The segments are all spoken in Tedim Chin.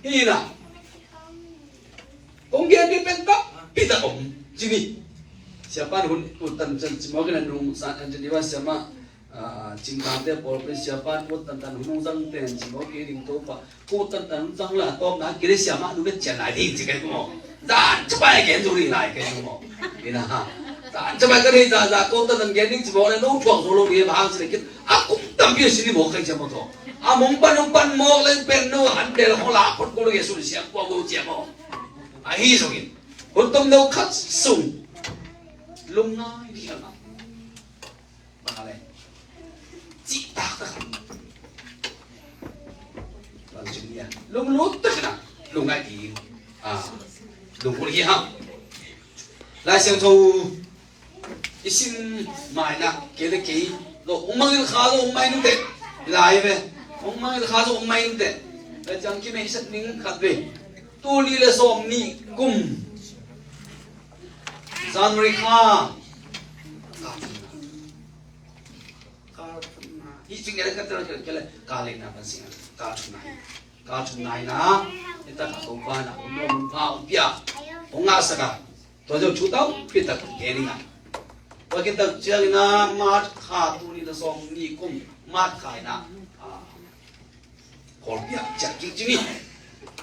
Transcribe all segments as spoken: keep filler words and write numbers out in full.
Hi na. Kong gen ding pen tampi tak om ci ni. Siapa in hun ut tantan ci mawk in a nung san an ci ni ba siapa, ah, Cingkangte pawl pen siapa in ut tantan hun hong zang ten ci mawk in ding Topa. Ut tantan hun zang la tawpna kei le siapa nu bet cian lai ding ci kei maw. Zan capai gen zong ding lai kei maw. Ina ha. Zan capai ka dei za za ut tantan gen ding ci mawk le nong thuak zo lo ding hang ci le kit. A kum tampi a si ni mawk kei ci maw tawh. A mong pan hong pan mawk leng pen no an bel hong la khut kul nge sun siam kua go ciam aw. Ahi zongin hun tom no khat sung lungngai dih a ngah. Bang a le cihtak tak a bang cin nia lunglut tak a lungngai dih. A lungngut hi hang. Lai Siangtho i sim maina kei le kei lo hong mangil kha lo hong mai nute. Lai ve hong mangil kha lo hong mai nute. Lai ciang kimei sat ning khat ve. Tul nih le sawm nih kum January kha. Hi cing ele ka tel kele kale na ban sing ka chuna hi. Ka chuna hi na. Ita ka ko ba na um lo mun pa um pia. Hong ngah saka. Tua zong thu tau pitak kei ni na. Tua kitak ciang ina March kha tul nih le sawm nih kum March kha ina. Ah. Kawlpiak ciah kik ci ni.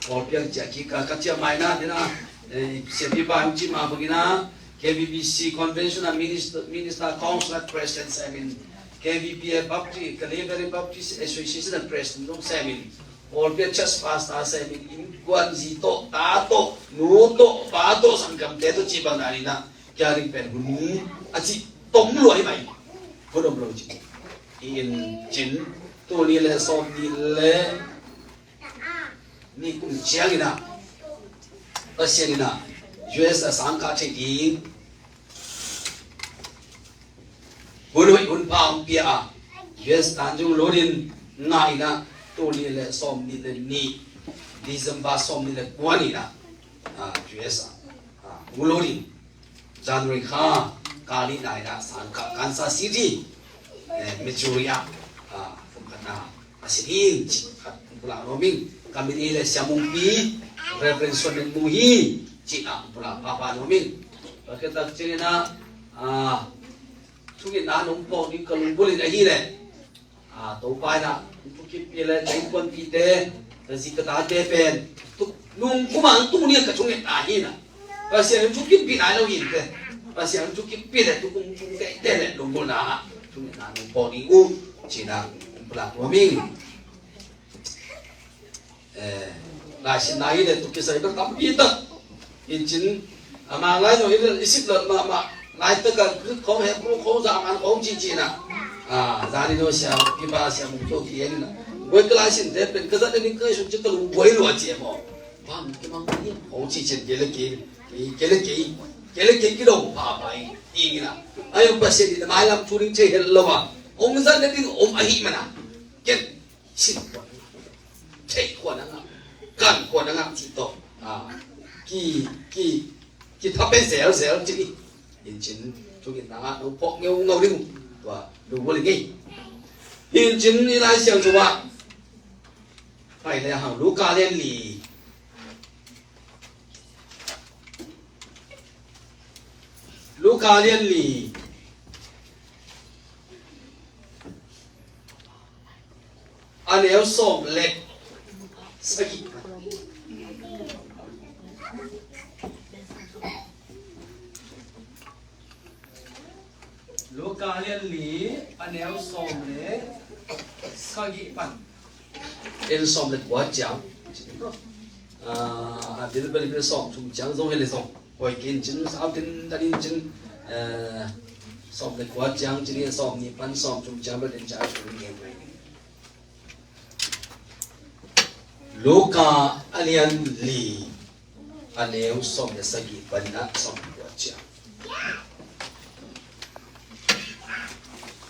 Kawlpiak ciah kik ka, ka ciah mai na, ni na, eh, siapi pa hong ci ma bangin a, K B B C Convention a Minister, Minister Council a President sem in, K B B A Baptist, Calvary Baptist Association a President zong sem in, Kawlpiak Church Pastor sem in, innkuan zi tawh, ta tawh, nu tawh, pa tawh, sanggamte tawh ci bang na ni na, kia ding pen hun a ci tom lua hi mai. Hun om lo ci. I in cin, tul nih le sawm nih le nih kum ciang ina Pasian ina U S a sangkah thei ding hun hoih hun pha hong pia a U S tan zong lo ding ngah ina tul nih le sawm nih le nih December sawm nih le kua ni ina, ah, U S a, ah, hong lo ding. January kha, kal nihna in ah, sangkah Kansas City, eh, Missouri ah, ah, kum khatna a si ding cih khat hong pulak nuam ing. Ka min ei leh Sia Mungpi, Reverend Suan Min Mung hi, cih ah hong pulak pahpah nuam ing. Tua khit tak ciangin ah, ah, thungetna nong phawk ding ka lunggulh in ahih leh, a, Topa in ah, hong thukimpih le ka innkuanpihte, ka zi ka tate pen, tuk, nung kum a hong tung ding a ka thungetna hi in ah. Pasian in hong thukimpih nai lo hi in teh. Pasian in hong thukimpih le tukum hong tung teh teh le lunggulhna ah thungetna nong phawk ding uh, ci-in ah hong pulak nuam ing. Eh, laisinna hi le tuk kisai bek tampi tak. Hi cin, a, Manglai zong hi le i sip lawh mahmah. Laitak a Greek khawng, Hebrew khawng, German khawng ci ci na. A, zan i no sia, i pa sia mung tua ki en na. Buai ka laisinte pen ka zat na ning ka sun ci ka lung buai lua ci e maw. Bang, ki mang ni khawng ci cin kei le kei, kei le kei, kei le kei ki dong pha pha i, i na. Ai, Pasian in a mailam thu ning thei het lo a. Hong zat na ding om ahih man a. Ken sin khuan a ngah, theih khuan a ngah, kan khuan a ngah cih tawh, a, ki, ki, ki thapen zelzel cih hi. Hi cin, thungetna ah nong phawk ngeungau ding uh, tua, lunggulh ing ei. Hi cin, i Lai Siangtho ah, pai le hang Luka lian li. Luka lian li. A neu sawm le sagih. Luka lian li, a neu sawm le sagih pan. En sawm le kua ciang. Ah, a bil bel bil sawm thum ciang zong hi le zong. Koi kin cin, sau tin, ta din cin, eh, sawm le kua ciang cin, sawm nih pan sawm thum ciang bel din ciang cin gen mai. Luka a lian li, a neu sawm le sagih pan a sawm le kua ciang.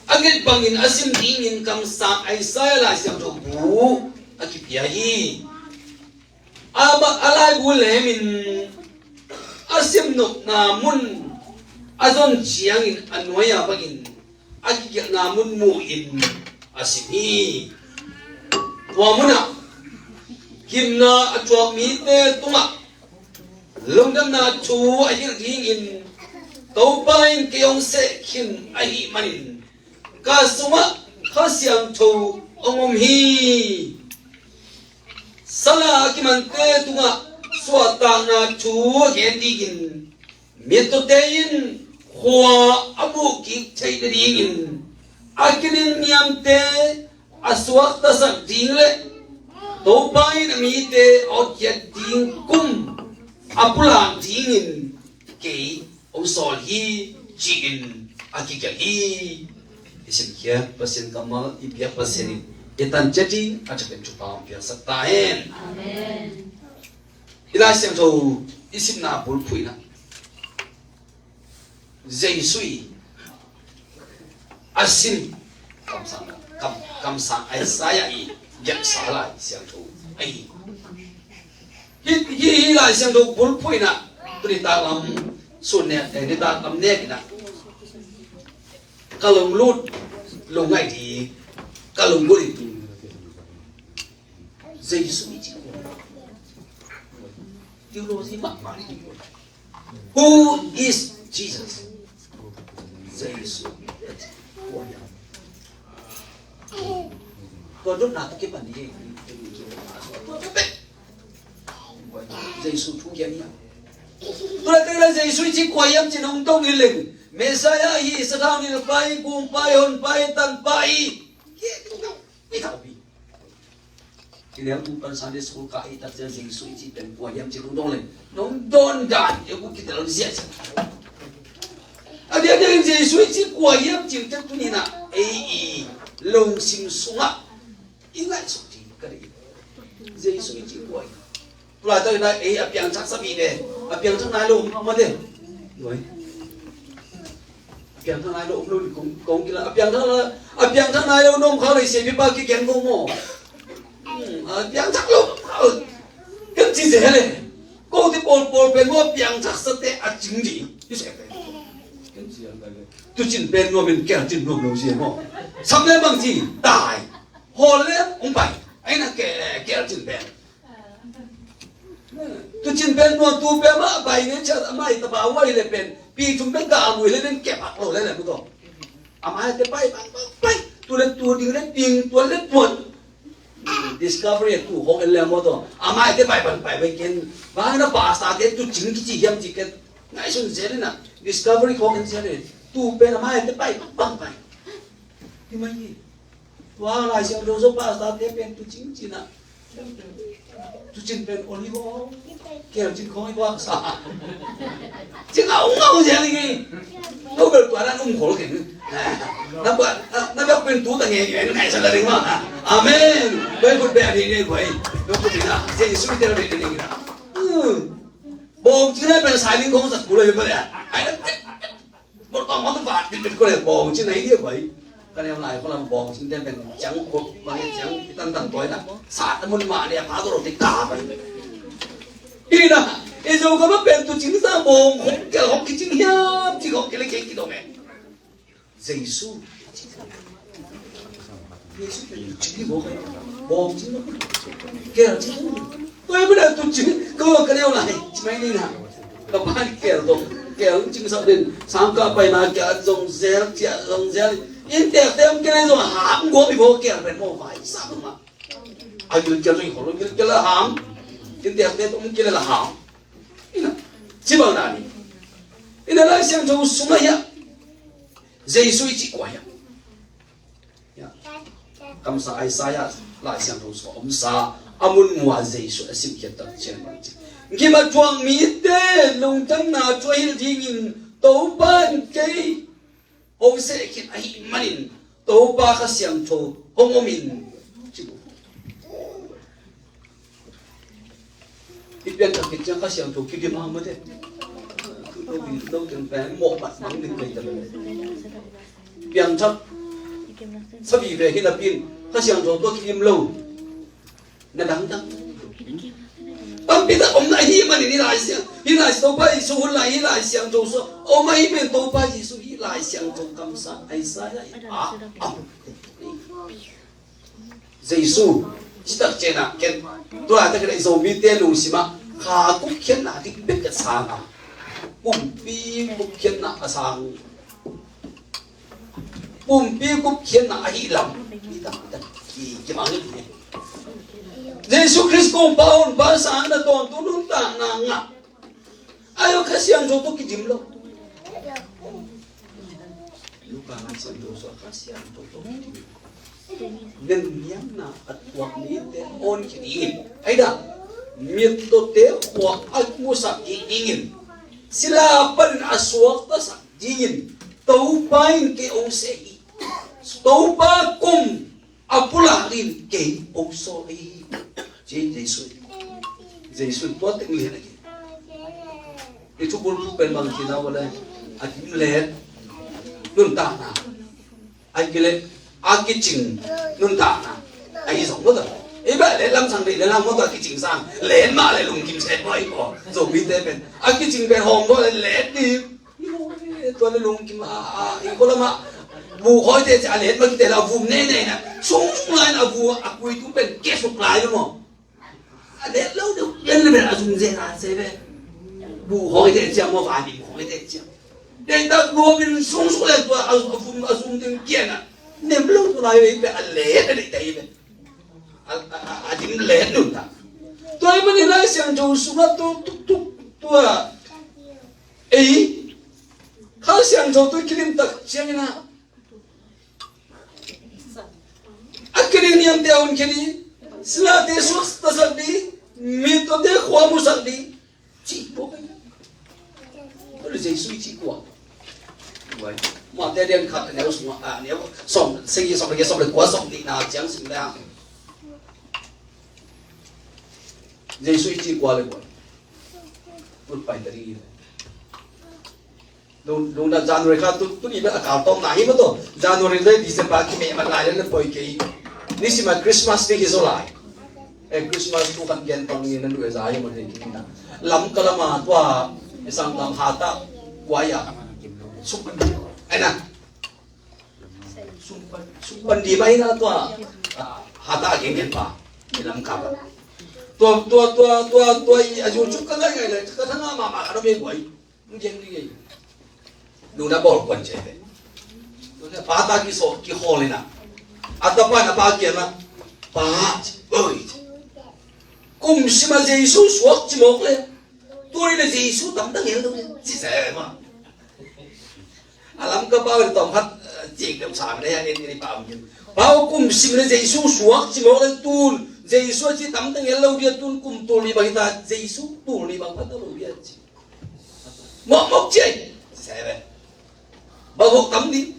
A nget bangin a sim dingin kamsang Isaiah Lai Siangtho bu a kipia hi. A bak a laibu lemin a simnopna mun a zon ciangin a nuai-a bakin a kigelhna mun mu-in a sim hi. Tua munah Gimna a thuak mite tungah lungdamna thu a hilh dingin Topa in kei hong seh khin ahih manin ka sungah Kha Siangtho hong om hi. Sala a kimante tungah suahtakna thu a gen dingin mittawte in khua a buhkik theih nadingin a kiningniamte a suaktasak ding le Topa in a mite a hotkhiat ding kum a pulak dingin kei hong sawl hi, ci-in a kigelh hi. I simkhiat Pasian kammal i biak Pasian in i tan ciat ding a thapia thupha hong piaksak ta hen. Amen. I Lai Siangtho i simna bulphuh in ah Jesu i a sim kamsang, kam, kamsang Isaiah i biaksa Lai Siangtho ahi hi. Hi, hi, hi Lai Siangtho bulphuh in ah tu nitak lam sun nek, eh, nitak lam nek in ah ka lunglut lungngaih ding ka lunggulh in Jesu i cih kua? Theology mahmah ni. Who is Jesus? Jesu. Tua dotna tawh kipan ni. Jesu thu kian ni. Tua teng la Jesu i cih kua hiam cih hong dong hi leng, Messiah hi, sathau nilhpa hi, gumpa hi, honpa hi, tanpa hi. Hi, hi, hi. Kinial tu pan Sunday school ka i tak ciang Jesu i cih pen kua hiam cih hong dong leng, nong dawn dan e ku kitel ziahziah. A diakdiak in Jesu i cih kua hiam cih tek tu ni na ei i lungsim sungah i ngaihsut ding ka deih. Jesu i cih kua hiam? Tulaitak in ei a piangthak sa vive, a piangthak nai lo om mah te. Oi. A piangthak nai lo om lo ni kong, kong kila. A piangthak la, a piangthak nai lo na om kha lo i siapipa kigen ko maw? Hmm, a piangthak lo om kha lo. Kan ci zel e. Kote pawlpawl pen maw a piangthak sate a cing ding. I sia pen. Kan ci zel e. Tucin pen nuam in kelcin nuam lo sia maw? Sam le bang ci, tai. Hawl le hong pai. Ai na ke, kelcin pen. Tucin pen nuam tu pen mah pai ne ciat a mai tapa uai le pen. Pi thum pen ka a mui le pen kep hak lo le le mu tawh. A mai te pai bang bang pai. Tu le tu ding le ding, tuan le tuan. Discovery tu hong en le mu tawh. A mai te pai bang pai pai ken. Bang na pastor te tucin kici hiam ci ken. Ngaihsun zel in a. Discovery hong en zel in. Tu pen a mai te pai bang bang pai. Hi mai hi. Tua Lai Siangtho sung pastor te pen tucin cin a. Tucin pen olive oil. Kelcin khong i buak sa. Ci ngau ngau zel i ngei. Ngau bel tua dan um khol keng. Na ba, na ba pen tu ta ngei ngei ngai sa la ring ma. Amen. Bai kut be a ngei ngei bai. Bai kut be na. Jesu i tel be ngei ngei na. Hmm. Bawng cin a pen sailing khong sa kul a yu ba le. Ai na. Bawlkawng hong vat bitbit ko le bawng cin a hi dia bai. Ka neu lai ko lam bawng cin te pen ciang ko bang e ciang i tantan tawi na. Sat na mun mah le a pha ko lo te ka bai. Hi na, e zo ka ma pen tucin sa bawng hong kel hong kicing hiam ci hong kel e kei kidong e. Jesu. Jesu pen tucin hi bawng e. Bawng cin lo. Kel cin lo. Tua hi pen a tucin ko ka neu lai ci mai ni na. Ka pa ni kel dong, kel cing sak den, sang ka pai na kel zong zel, cia zong zel. Inn tek te om kel zong ham guam i bo kel pen mo vai sa ma. A gil kel zong i hol gil kel a ham. Inn tek te om kel a ham. Ina, ci bang na ni. Ina Lai Siangtho sung a hia. Jesu i ci kua hia. Kamsang Isaiah Lai Siangtho sung a omsa a munmuh a Jesu a simkhiat tak ciang bang ci. Gim a thuak mite lungdamna thu a hilh dingin Topa in kei hong seh khin ahih manin Topa Kha Siangtho hong om in. Ci bu. I piangthak khit ciang Kha Siangtho kidim hang mate. Lo ding, lo ding pen mawhmat mang ding kei ta lo. Piangthak sa vive hi napi in Kha Siangtho tua kidim lo. Na dangdang. Tampi tak om na hi manin hi Lai Siang, hi Lai Siangtho pa i su hun lai hi Lai Siangtho su om a hi pen Topa Jesu hi Lai Siangtho kamsang Isaiah a om. Jesu Citak ciangin ah ken tua tak leh Zomite lungsim ah kha gupkhiatna ding bek a sang a, pumpi gupkhiatna a sang, pumpi gupkhiatna ahi lam i tak tak ki, kimang hi. Jesu Khrist kong pa hon pa sang na tawntung nuntakna ngah. Ayo Kha Siangtho tawh kidim lo. Luka Lai Siangtho sung Kha Siangtho tawh kidim lo. Nang niamna a tuak mite hon khe dingin, ai dah, mittawte khua a musak kik dingin, sila panin a suaktasak dingin Topa in kei hong seh hi. Topa kum a pulak in kei hong sawl hi. Ci Jesu. Jesu tua teng lian a ki. I thubul pen bang ci na wale, a kim let nuntakna. A ki let a kicing nuntakna. A i zong mawta. I ba let lam sang dei le lam mawta kicing sang. Let ma le lungkim set mo i ko. Zomite pen a kicing pen hong ko le let ni. Tua le lungkim a, a, i ko lama bu khoi te ci a let ma ki te la vum ne ne na. Sung sung lai na bu a kui tu pen ke suk lai lo mo. A let lo de, len le ben a zum ze na se be. Bu khoi te ci a mo va ni bu khoi te ci a. Dei ta bu bin sung sung le tua a, a vum a zum ding kia na. Nem lo tu lai be a let a dei te be. A, a, a, a dim let nun ta. Tua i mani Lai Siangtho sung a tu, tu, tu, tua. Ei, Kha Siangtho tawh kidim tak ciangin ah, a kidim niamte a hun khe ding, silate suaktasak ding, mittawte khua musak ding, cih bawk a. Tua le Jesu i cih kua. Mate dian khat a neu sung a, neu sawm, segi sawm le, sawm le kua, sawm nihna ciang sim le hang. Jesu i cih kua le kua. Tut pai ta ding i le. Lung, lungdam January kha tu, tuni bel a kal tawpna hi maw taw. January le December kimeh man lai le na poi kei. Nisim a Christmas ni hi zaw lai. Eh, Christmas tu khat gen tawng ni na duh e za hi maw le kei na. Lamka lama tua, i sang lam hata, kua ya. Suk pan di. Ai na. Suk pan, suk pan di bai na tua. Ah, hata gen gen pa. I Lamka pa. Tua, tua, tua, tua, tua, i a zu cuk ka ngai ngai le, ka thanga mama ka dom e guai. Ngian ni ngei. Nuna bawl kuan cia ve. Nuna pa ta ki sawh, ki hawl ina. A tapa na pa kian na. Pa, oi. Kum sima Jesu suak ci mawk le. Tuni le Jesu tam dang el lo le. Ci se ma. A Lamka pa le tawm khat, eh, cik deuh sa le ya ni ni pa um kin. Pa kum sim le Jesu suak ci mawk le tun. Jesu ci tam dang el lo dia tun kum tul ni bang ta Jesu tul ni bang pa ta lo dia ci. Mawkmawk ciai. Sebe. Bang hawh tam ding.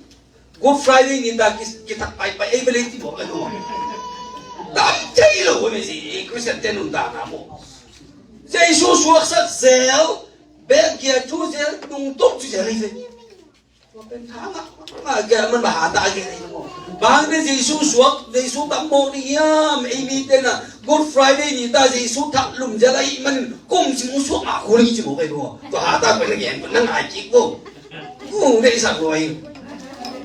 Good Friday ni ta ki, kithat paipai ei bel ei ti mawk a lo. Tam ciai lo me si, Christian te nuntakna maw. Jesu suaksak zel, bek kia thu zel, nungtok thu zel ei zel. Tua pen tha ngah, ngah kia man bang hata kia nei maw. Bang ne Jesu suak, Jesu tam mawk ding hiam, ei mite na, Good Friday ni ta Jesu that lum zel ahih man, kum sim suak a khuli ci mawk ei maw. Tua hata pen na gen, na ngai kik maw. Ung dei sak lo ei.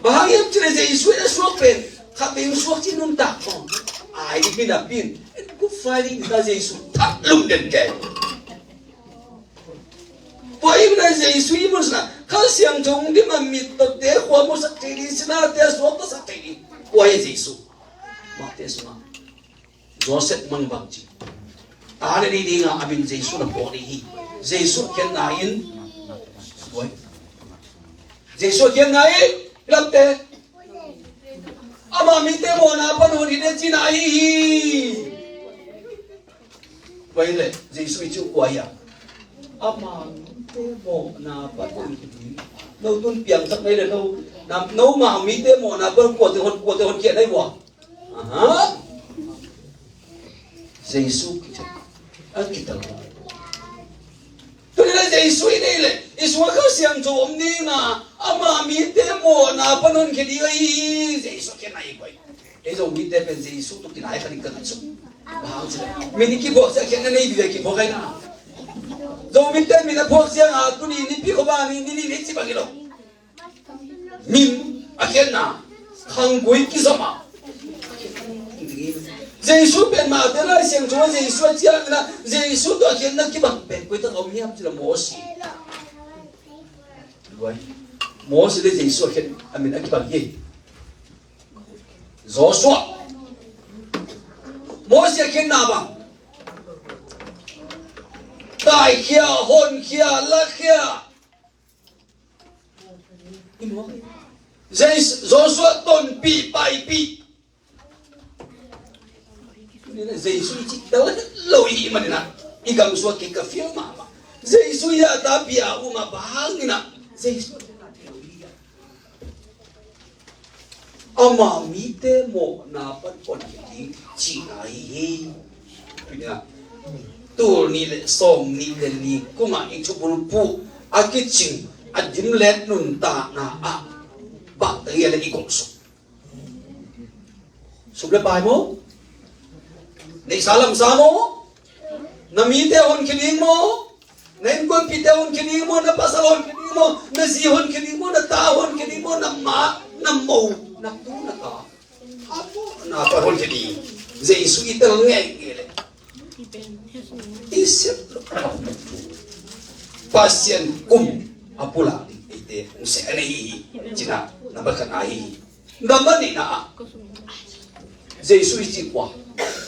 Bang hang hiam ci le Jesu na suak pen, khat pen suak ci nuntak maw. Ai ding pi na pin, Good Friday ni ta Jesu that lum den kei. Tua i mun ah Jesu i mun sungah Kha Siangtho hong dim a, mittawte khua musak thei ding, sinate suaktasak thei ding. Kua hi Jesu? Mate sungah Joseph mang bang ci. Ta ne ding dingah a min Jesu na phuak ding hi. Jesu a khiatna in, tua hi. Jesu a khiatna in, lamte. Ama mite mawhna pan hon hi ding cihna ahi hi. Tua hi leh Jesu i cih uh kua hi a? Ama mite mawhna pan hon hi ding. No tun piangsak na hi leh no, na, no ma mite mawhna pan kuate hon, kuate hon khiat na hi uh a? Aha. Jesu kitel. A kitel. Tuni le Jesu i nei le, i sungah Kha Siangtho om ding a, ama mite mawhna pan hon khia ding ahi hi, Jesu khiatna i koih. Ei Zomite pen Jesu tuk kinai kha ding ka ngai suk. Bang hang ci le, min i kiphuak sia khiatna nei vive kiphuak ai na. Zomite min a phuak sia nga tuni nipi kho bang ni, ni, ni, ni ci bang hi lo. Min a khiatna, khanggui kizom a. Jesu pen Mate Lai Siangtho ah Jesu a ciangin ah Jesu tawh a khiatna kibang pen koi tak a om hiam cih leh Mose. Mose le Jesu a khiat a min a kibang hi. Joshua. Mose a khiatna bang? Taikhia, honkhia, lakhia. Jesu, Joshua tonpih, paipih. Jesu i cih tel lo i hih manin ah i gam sung ah kei ka feel mahmah. Jesu i a ta pia um a bangin ah Jesu ama mite mawhna pan hon kik ding cihna ahi hi. Tul nih le sawm nih le li kum ah i thubulphuh a kicing a dimlet nuntakna ah bangteng i a le i gawh suk. Sum le pai maw? Neihsa lamsa maw? Na mite honkhia ding maw? Na innkuanpihte honkhia ding maw? Na pasal honkhia ding maw? Na zi honkhia ding maw? Na ta honkhia ding maw? Na ma, na mo, na tu, na ta, a mawhna pan honkhia ding. Jesu i tel ngeingei leh i sep lo. Pasian kum a pulak ding eite hong seh a nei hi. Cihna number khatna hi. Number nihna ah Jesu i cih kua?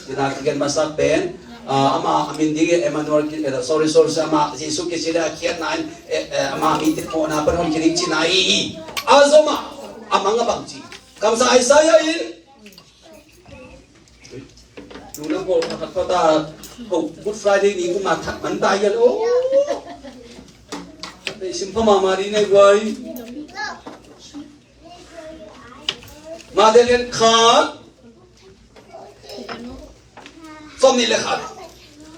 Cihna kigen masa pen, ah, ama a min ding Emmanuel ki, eh, sorry, sorry, sorry, ama Jesu kici le a khiatna in, eh, eh, ama mite mawhna pan honkhia ding cihna hi hi. A zom a, a mang a bang ci? Kamsang Isaiah in Lungdam pawl khat khat pata, oh, Good Friday ni kum a that man ta hial, oh. Sim pha mahmah ding nei guai. Mate lian khat, sawm nih le khat.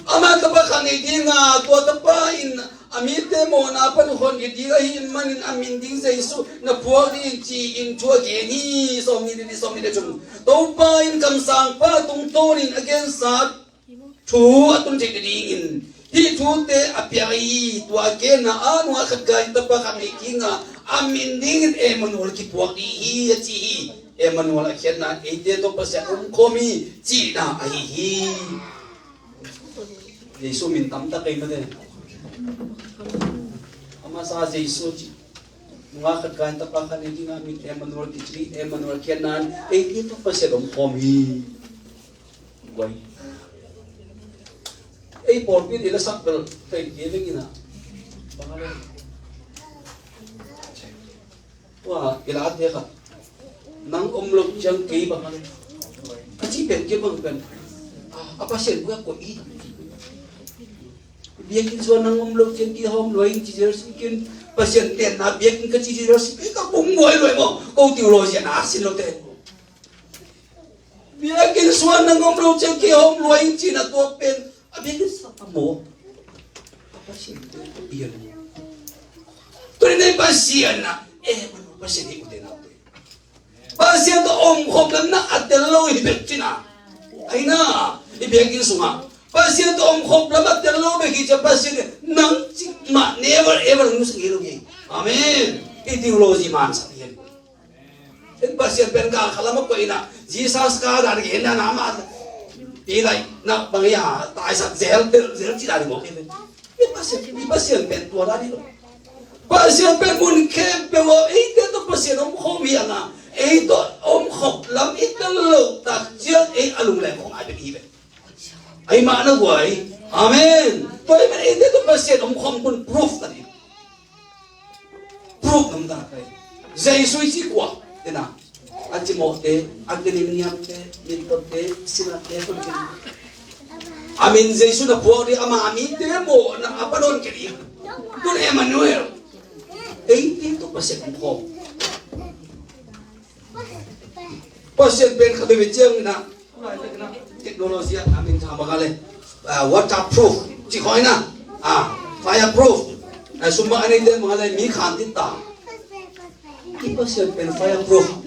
Ama tapa khat nei ding a, tua tapa in a mite mawhna pan hon kik ding ahih manin a min ding Jesu na phuak ding ci-in thu a gen hi. Sawm nih le li, sawm nih le thum. Topa in kamsangpa tungtawnin a gensa thu a tun theih nadingin hih thute a piak hi. Tua a genna ah nungak khat gai tapa khat nei ding a, a min dingin Emmanuel kiphuak ding hi a ci hi. Emmanuel a khiatna eite tawh Pasian omkhawm hi cihna ahi hi. Jesu min tam tak ei mate. A masa Jesu ci. Nungak khat gai tapa khat nei ding a, min Emmanuel kici, Emmanuel khiatna in eite tawh Pasian omkhawm hi. Guai. Ei pawlpi in i la sak bel thei kei veng in a. Bang a le. Tua i la te khat, nang om lo ciang kei bang a le, ka cih pen kei bang pen, a, a Pasian guai koih hi. Biakinn sung nang om lo ciang kei hawm lua ing ci zel si kin, Pasian tenna biakinn ka ci zel si pen ka bung guai lua maw, ko theology na sin lo te. Biakinn sung nang om lo ciang kei hawm lua ing cihna tua pen a biakinn sung a maw? A Pasian pen a biakinn. Tuni nei Pasian na, eh, manu Pasian hi ute na ute. Pasian tawh omkhop lamna a tel lo hi bek cihna. Ahi na, i biakinn sungah Pasian tawh omkhop lam a tel lo bek hi ciang Pasian nang cih mah never ever nung sing hi lo hi. Amen. I theology man sa hi. Pasian pen ka khalam a koih ina, Jesus ka dan gen dan ama. Pi lai na bang ya, taisan zel tel zel ci dan mo. I Pasian, i Pasian pen tua dan lo. Pasian pen mun khempeuh ah eite tawh Pasian omkhawm hi a, eite tawh omkhop lam i tel lo tak ciang ei a lungleng khong ai pen hi pen. Ai mah na guai. Amen. Tua hi pen eite tawh Pasian omkhawm kun proof ta hi. Proof nang ta kai. Jesu i ci kua? Tena. A cimawhte, a kinim niamte, mintotte, sinate, kun kiri. A min Jesu na phuak ding, ama mite mawhna a pan hon kiri. Tun Emmanuel. Eite tawh Pasian omkhawm. Pasian pen khat veve ciang ina. Technology a min tha mangale. Ah, waterproof. Ci khoi na. Ah, fireproof. Ah, sumba ane den mangale mi khan tin ta. I Pasian pen fireproof.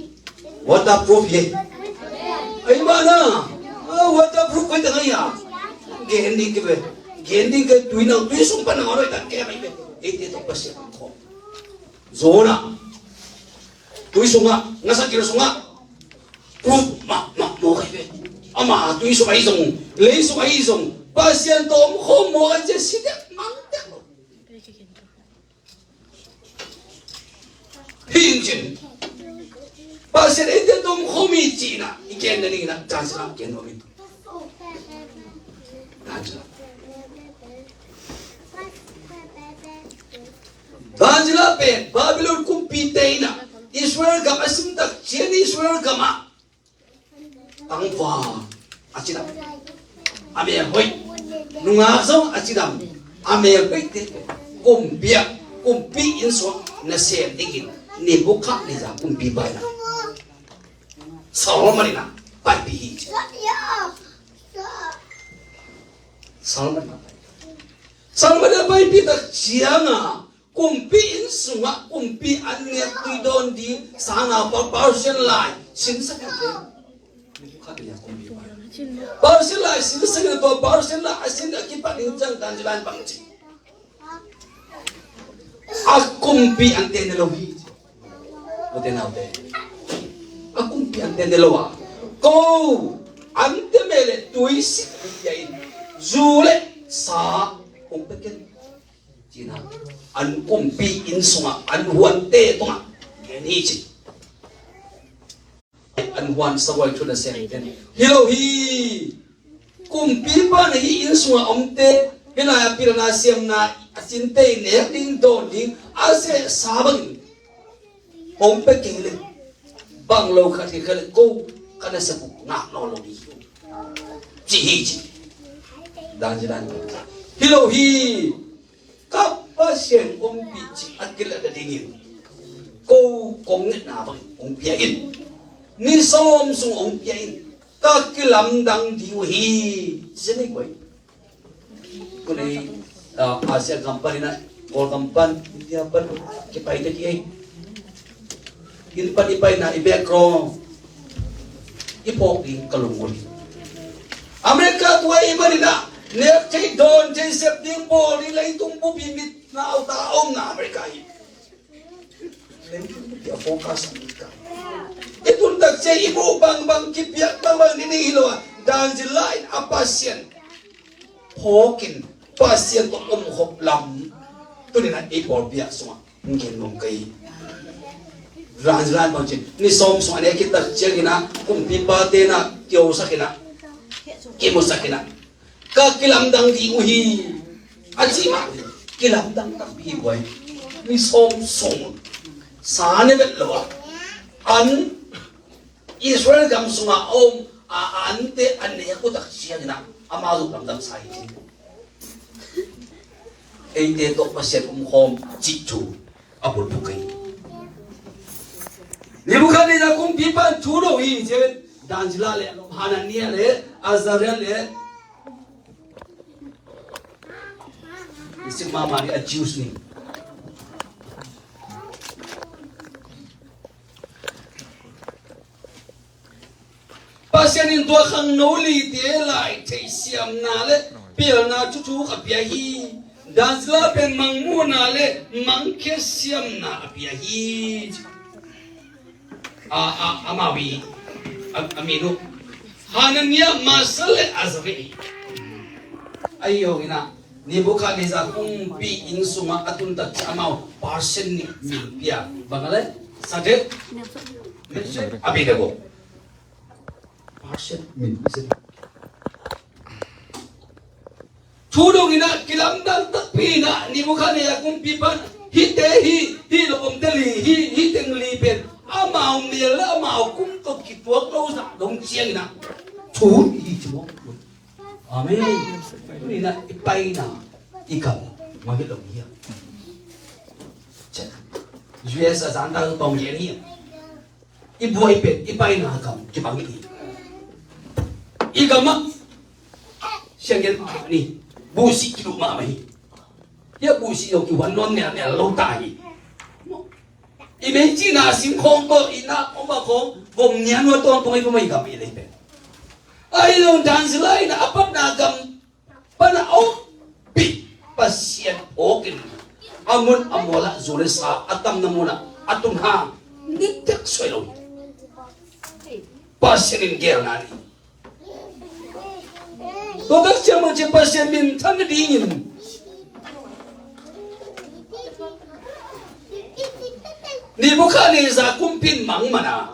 Waterproof ye. Ai ba na. Ah, waterproof koi ta ngai ya. Gen ding ke be. Gen ding ke tui na, tui sumba na ngoroi ta ke mai be. Eite tawh Pasian ko. Zona. Tui sungah, ngasa kil sungah. Proof mah, mah, mawk hi ve. Ama tui sung ahi zong, lei sung ahi zong, Pasian tawh om khawm maw, a cia si dek mang dek lo. Hi in cin, Pasian eite tawh om khawm hi ci-in ah i gen nading in ah, dan ci-in ah gen nuam in. Dan ci-in ah. Dan ci-in ah pen Babylon kumpite in ah Israel gam a sim tak ciang, Israel gam ah tangval a cidam, a mel hoih, nungak zong a cidam, a mel hoihte kumpi ah, kumpi inn sungah nasem dingin Nebukhadnezzar kumpipa in ah Solomon in ah paipih hi ci. Solomon in ah paipih. Solomon in ah paipih tak ciang a, kumpi inn sungah kumpi an nek tui dawn ding sangnaupang Persian lai sinsak in, Persian lai sinsak in, tua Persian lai a sin a kipan ding ciang, dan ci-in ah bang ci, a kumpi ante ne lo hi. Ute naute, a kumpi ante ne lo a, ko ante mel le tui sik hong pia in, zu le sa hong pia ken, ci-in ah an kumpi inn sungah an huante tungah gen hi ci. An huan sabuai thu nasem ten hi lo hi. Kumpipa na hih inn sungah omte, hih lai-ah pilna siamna a sinte i nek ding dawn ding a sehsa bangin hong pia kei leh, bang lo khat hi kha leh ko ka nasep uh ngak nawn lo ding hi, ci hi ci. Dan ci-in ah hi lo hi. Ka Pasian ompih cih a kilat nadingin ko kong ngetna bangin hong pia in. Ni sawm sung hong pia in. Ka kilamdang ding uh hi. Ci ni koi. Kuni, ah, Asia gam pan in ah, Kawlgam pan, India pan, kipai ta ki ei. Inn pan i paina, i background i phawk ding ka lungmuang hi. America tua i man in ah, nek thei dawn thei sep ding bawl ding leitung bup hi, mit na auta a omna America hi. Leitung bup hi a focus America. I tun tak ciang i muh bangbang, kipiak bangbang ni ni hi lo a, dan zin lai in a Pasian phawkin Pasian tawh om khop lam tuni in ah ei pawlpi ah sungah hong gen nuam ka hi. Ran ran bang ci, ni sawm sung a nek khit tak ciangin ah kumpipate in ah kiosak in ah, kimusak in ah, ka kilamdang ding uh hi, a cih mah. Kilamdang takpi hi buai. Ni sawm sung sa ne vet lo a, an Israel gam sungah a om a, a ante a nek uh tak ciangin ah amau zong lamdang sa hi ci. Eite tawh Pasian om khawm cih thu a bulphuh hi. Nebuchadnezzar kumpipa in thu do hi ci. Dan zin lai le Hananiah le Azariah le i sik mahmah ni a Jews ni. Pasian in tua khangno lite lai theihsiamna le pilna thuthu a pia hi. Dan zin lai pen mangmuhna le mangkhiat siamna a pia hi. A, a, amau hi, a, a min uh Hananiah, Mishael le Azariah hi. Ahi zongin ah Nebuchadnezzar kumpi inn sungah a tun tak ciang amau Persian nih min pia. Bang a le? Shadrach, Meshach, Abednego. Persian min Persian. Thu dongin ah kilamdang takpi in ah Nebuchadnezzar kumpipa in hihte hi, hih lo omte li hi, hih teng li pen amau mel le amau kum tawh kituak lo zah dong ciangin ah thu hi ci maw? Amen. Tuni in ah i paina, i kam mah hi lo hi a. U S a zan ta tawng gen hi a. I buai pen i paina kam kibang hi. I gam ah sianggen mah ni, buhsih kiduh mahmah hi. Hia buhsih lo kihuan nawn nialnial lo ta hi. I meicihna singkhawng tawh i nak om a khawng vom nian hua tawntung i vom a i gam i lei pen. Ahi zong dan zin lai in ah a patna gam pan a ompih Pasian phawkin a mun a mual ah zu le sa a tamna munah a tun hang nitak suai lo hi. Pasian in geelna nei. Tua tak ciang mah ciang Pasian minthan nadingin Nebukhadnezzar kumpi in mang mana.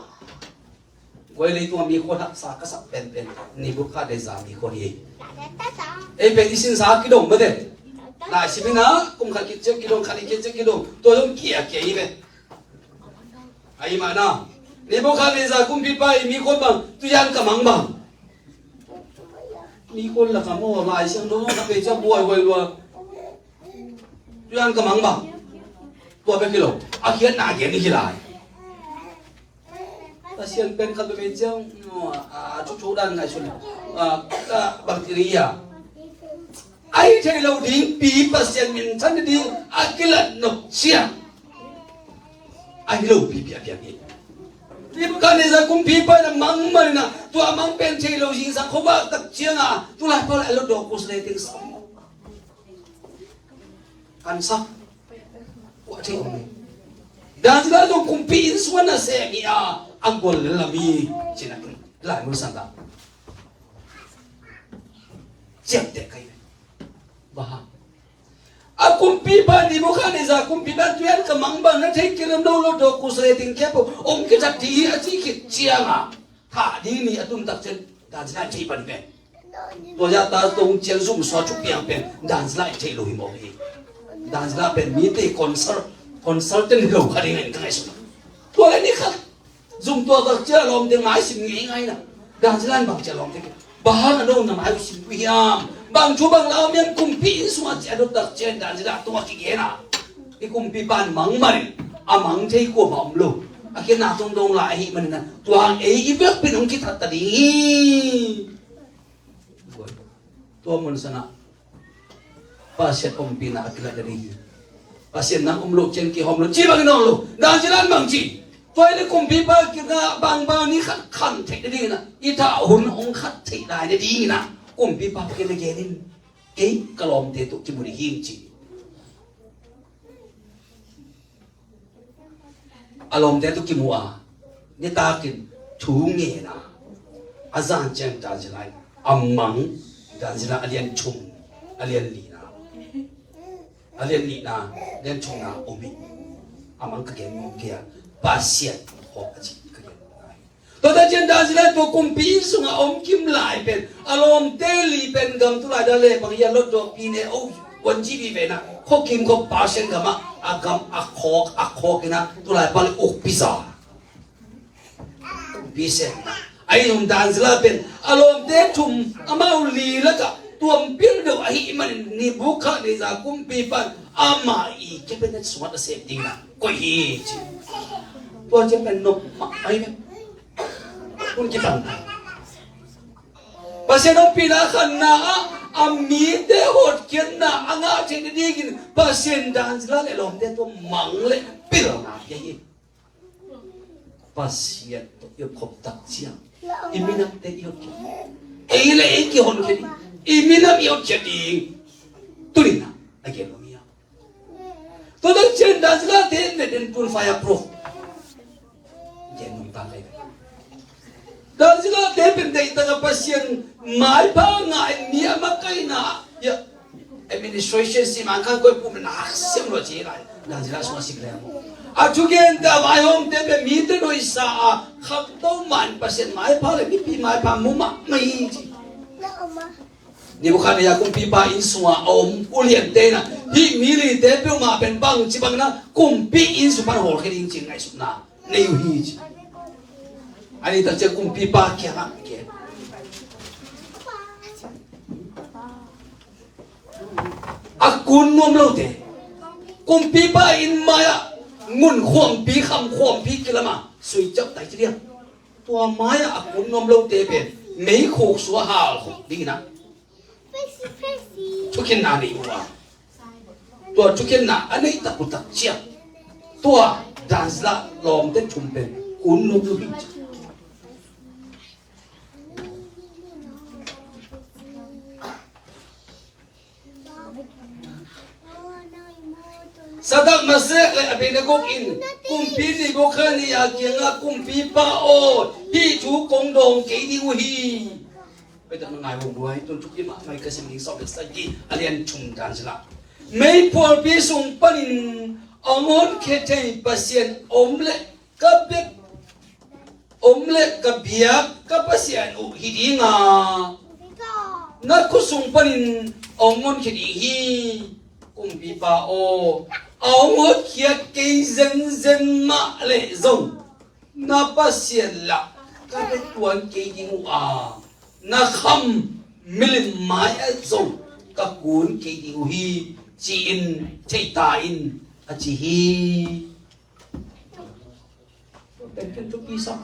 Guai, leitungah mi khual haksa ka sak penpen Nebukhadnezzar mi khual hi. Ei pen i sinsa kidong mate. Lai simin ah kum khat khit ciang kidong, khat khit ciang kidong, tua zong kia kia hi ve. Ahih manin Nebukhadnezzar kumpipa in mi khual bang, tu-in ka mang bang. Mi khual lakah maw, Lai Siangtho ka pei ciang buaihuai lua. Tu-in ka mang bang. Tua bek hi lo, a khiatna gen hi lai. Pasian pen khat peuhmah ciang, a, a, thuthu dan ngaihsun, a, ka bang ti ding hia? A hi thei lo dingpi, Pasian minthan ding a kilat nop ciang a hi lopi piakpiak hi. Nebukhadnezzar kumpipa in a mang manin ah, tua mang pen thei lo zingsang khuavak tak ciang a, tulaipa le a lotdawk khuasia le teng sam. Kan sa. Kuah thei om lo. Daniel zong kumpi inn sungah nasem hi a, a gol lel lam hi, ci-in a kin. Lai mun sangah ciamteh ka hi ve. Bang hang? A kumpipa Nebukhadnezzar kumpipa in tu-in ka mang bang, na theih kei leh lo lotdawk khuasia le teng khempeuh hong kithat ding hi, a cih khit ciang a, thah ding ni a tun tak ciang Daniel in thei pan hi ve. Tua zah ta tong ciang zum suak thu piang pen Daniel in thei lo hi mawk hi. Daniel pen mite consult, consultant hi lo kha ding in ka ngaihsun. Tua leh ni khat zum tuak tak ciang lawmte mai sim ngeingai na. Daniel in bang ci a, lawmte kiang, bang hang a nong na mai uh sim uh hiam? Bang thu bang la uh hiam? Kumpi inn sungah ci a dot tak ciang Daniel tungah kigen a, i kumpipa in mang manin a mang thei kuamah om lo. A khiatna tungtawn lai ahih manin ah, tua hang ei i vekpi in hong kithat ta ding hi. Tua mun sangah Pasian ompihna a kilat ding hi. Pasian nang om loh ciang kihawm lo, ci bangin om lo. Daniel in bang ci? Tua hi leh kumpipa kiangah bangbang ni khat khan theih nadingin ah, i thah hun hong khat theih lai nadingin ah kumpipa kiangah gen in, kei ka lawmte tawh kimu ding hi, ci. A lawmte tawh kimu a, nitakin thu ngen a, a zan ciang Daniel in a mang, Daniel a lian thum, a lian lina, a lian lina, lian thumna om hi. A mang ka gen ngam kei a, Pasian hawk a ci ka gen ngam hi. Tua tak ciang Daniel tua kumpi inn sungah a om kim lai pen, a lawmte li pen gam tulai dan leh bang hiam, lotdawkpi ne, o, wan ci vive na, khuakim khua Persian gamah a gam a khawk, a khawk in ah tulaipa leh ukpi za. Ukpi sen. Ahi zong Daniel pen a lawmte thum, amau li lakah tuam pil deuh ahih manin Nebukhadnezzar kumpipa in amah i cabinet sungah a sep dingin ah koih hi, ci. Tua ciang pen nop mah ahi ve. Hun kipan. Pasian ompihna a khanna ah a mite hotkhiatna a ngah theih nadingin Pasian Daniel leh lawmte tawh mang leh pilna pia hi. Pasian tawh i op khop tak ciang i minamte i hotkhiat, ei leh ei kihonkhia ding, i minam i hotkhiat ding. Tuni-in ah a gen lo mi a Tua tak ciang Daniel te in vet in tun fireproof gen nung ta kei. Daniel te pen deihtak a Pasian maipha ngah in, mi a makaihna, ya, administration si man khan koi pum na haksiam lua ci lai. Daniel sung a sik leng a thugente a vaihawmte pen mite nuihsa a, khangto man Pasian maipha leh mipi maipha mu mahmah hi ci. Nebukhadnezzar kumpipa inn sungah a om uliante in ah, hih mi lite peuhmah pen bangci bangin ah kumpi inn sung pan hawlkhia ding ci ngaihsutna nei uh hi ci. A nih tak ciang kumpipa kiangah gen. A kun nuam lote, kumpipa inn mai-ah ngun khuampi, kham khuampi kilam a, sui ciauh tai ci diam. Tua mai-ah a kun nuam lote pen meikhuk sua halkhuk dingin ah thukhenna nei uh a, tua thukhenna a neih tak uh tak ciang, tua Daniel lawmte thum pen kun nuam lo hi ci. Sadrak, Mesak leh Abednego in kumpi Nebukhadnezzar kiangah, kumpipa aw, hih thu kong dawng kei ding uh hi. Tua na ngai hong duai, tun thupi mahmah ka sim ding sawm le sagih a lian thum dan sila. Meiphualpi sung panin hong honkhia thei Pasian om leh ka biak, om leh ka biak ka Pasian uh hi ding a, na khut sung panin hong honkhia ding hi. Kumpipa aw, a hong hotkhiat kei zenzen mah leh zong na Pasian lah ka biak tuan kei ding uh a, na kham milim mai-ah zong ka kun kei ding uh hi, ci-in theita in, a ci hi. Pen ken thupi sa.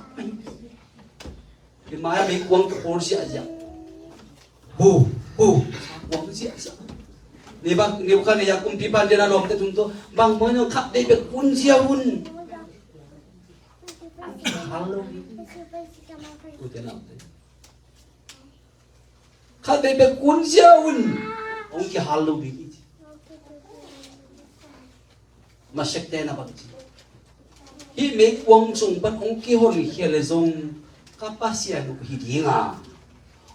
Hi mai-ah meikuang ka pawl ziahziah. Bu, bu, kuang ziahziah. Nebu-, Nebukhadnezzar kumpipa in a lawmte tung tawh, bang maw, khat vei bek kun zia un. Hal lo. Ute naute, khat vei bek kun zia un. Hong kihal lo ding hi ci. Masekte na bang ci, hih meikuang sung pan hong kihonkhia leh zong ka Pasian uh hi ding a,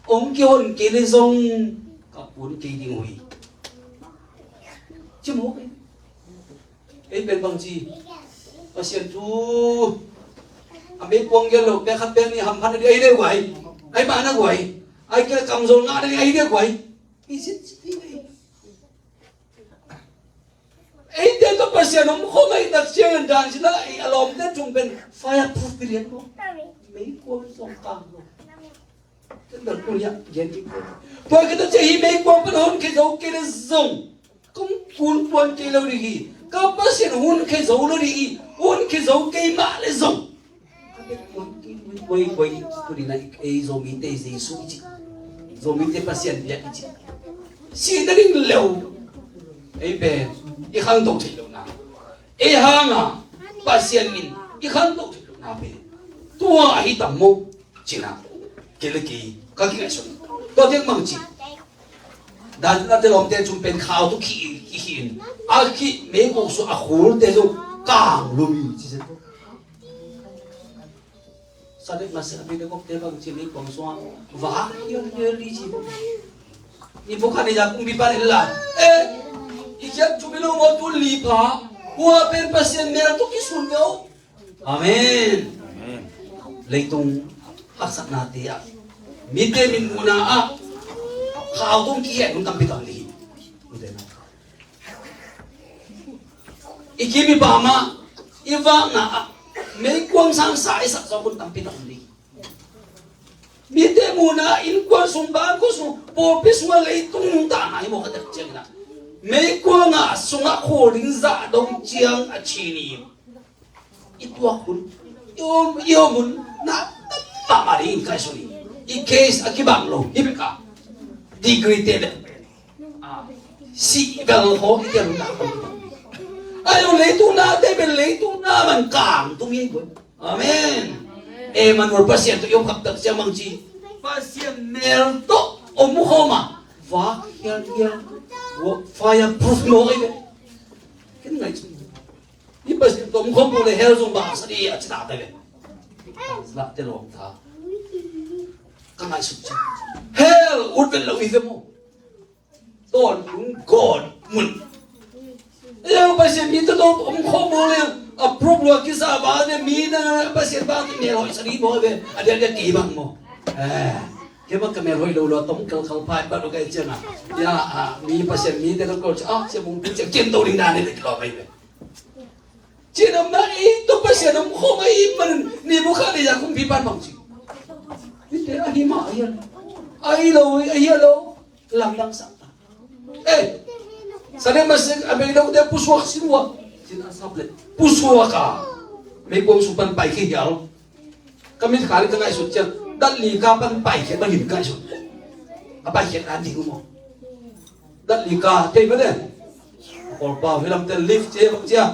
hong kihon kei leh zong ka kun kei ding uh hi, ci mawk hi. Ei pen bang ci, Pasian thu a meikuang gel lo, pek khat pek nih hamphat na ding, ei deuh guai, ei mah na guai, ei kei kamzol ngah na ding, ei deuh guai. Is it? Eite tawh Pasian om khawm ahih tak ciangin dan sila, a lawmte tung pen fireproof period maw. Meikuang zong kang lo. Tua khit tak ciang hih meikuang pan honkhia zo kei leh zong kong kun tuan kei lo ding hi. Ka Pasian honkhia zo lo ding hi. Honkhia zo kei mah leh zong, koi, koi, koi, tu ni na ei Zomite Jesu i ci. Zomite Pasian biak i ci. Sih nading leu. Ei pen i khangto theih lohna, ei hanga Pasian min i khangto theih lohna pen tua ahi tam maw? Cina kei le kei ka kingaihsun. Tua diak mang ci. Dan a te lawmte cung pen khau tu khi, khi, khi in a khi meikuang sung a khulte zong kang lum hi ci. Sadek Mesak, Abednego te bang ci, meikuang sung a vak hialhial hi ci. Nebukhadnezzar kumpipa in la, eh, i khiat thu mi lo maw, tu li pha, hua pen Pasian mel tawh kisun ve uh. Amen. Amen. Leitung haksatnate ah, mite mitmuhna ah khau tung kihen hun tampi tam ding hi. I kim i pam ah, i vakna ah meikuang sang sa i sak zawk hun tampi tam ding hi. Mite muhna innkuan sung, bangkua sung, pawlpi sungah, leitung nuntakna hi maw, ka tek ciangin ah meikuang ah sungah khawl ding zah dong ciang a ci ni. I tuak hun, i om, i om hun na tam mahmah ding in kai suni. I case a kibang lo hi bek a, degree te le, ah, sih bel khaw i tel hun na. Ayo, leitung nate bel leitung na man kang tung hi. Amen. Emmanuel, Pasian tawh i om khak tak ciang bang ci, Pasian mel tawh om khawm a, vak hialhial, fireproof mawk hi ve. Ken ngaihsun. Hih Pasian tawh om khawm peuh leh hell zong bang sa ding a ci ta ta ve. Lah te lawm ta. Ka ngaihsut ciang hell ut vet lo hi ve maw? Tawntung gawt mun. Ei, Pasian mi tawh om khawm maw leh a proof lua kisa ba le mi na Pasian bang ki mel hoih sa ding maw ve. A diakdiak kei bang maw? Eh, kei bang ka mel hoih lo lua tom kalkal pai pa lo kai ciang a. Ya, a, mi Pasian mi te tawh kol ciang a, sia mung tu ciang kin to ding dan ne lawm ai ve. Cin om na, ei tawh Pasian om khawm ahih manin Nebukhadnezzar kumpipa in bang ci. Mite ahi mah ahi a, ahi lo, ahi a lo. Lamdang sak ta. Eh, Sadek Mesak Abednego te pusuak sin ua. Cin a sap le pusuak a, meikuang sung pan paikhia hial. Ka mit kha le ka ngaihsut ciang, dat li ka pan paikhia bang hi ka ngaihsut. A paikhia ka ding uh maw? Dat li ka thei mah de. Kawlpau hi lam te lift ci bang ci a.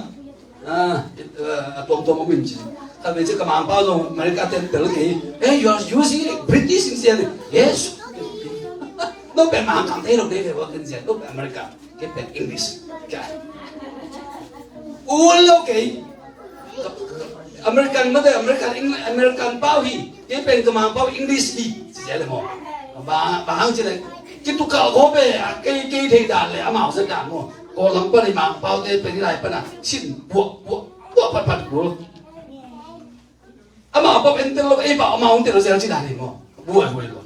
Ah, a tuamtuam om in ci. Khat vei ci ka Mangpau zong America te tel kei. Hey, you are using British in ci a. Yes. No pen Mangkang thei lo de, work in ci a. No pen America. Kei pen English. Kei. Ul lo kei. American mah de, American, Eng-, American pau hi. Kei pen ka Mangpau English hi. Ci a le maw. Bang hang ci le, kitukal ko be a kei kei thei dan le amau sa dan mo. Ko lam pan i Mangpau te pen i lai pan a sin buak buak buak pat pat kul. Amau pop en tel lo, ei pau amau en tel lo zel ci dan hi mo. Buai buai lo.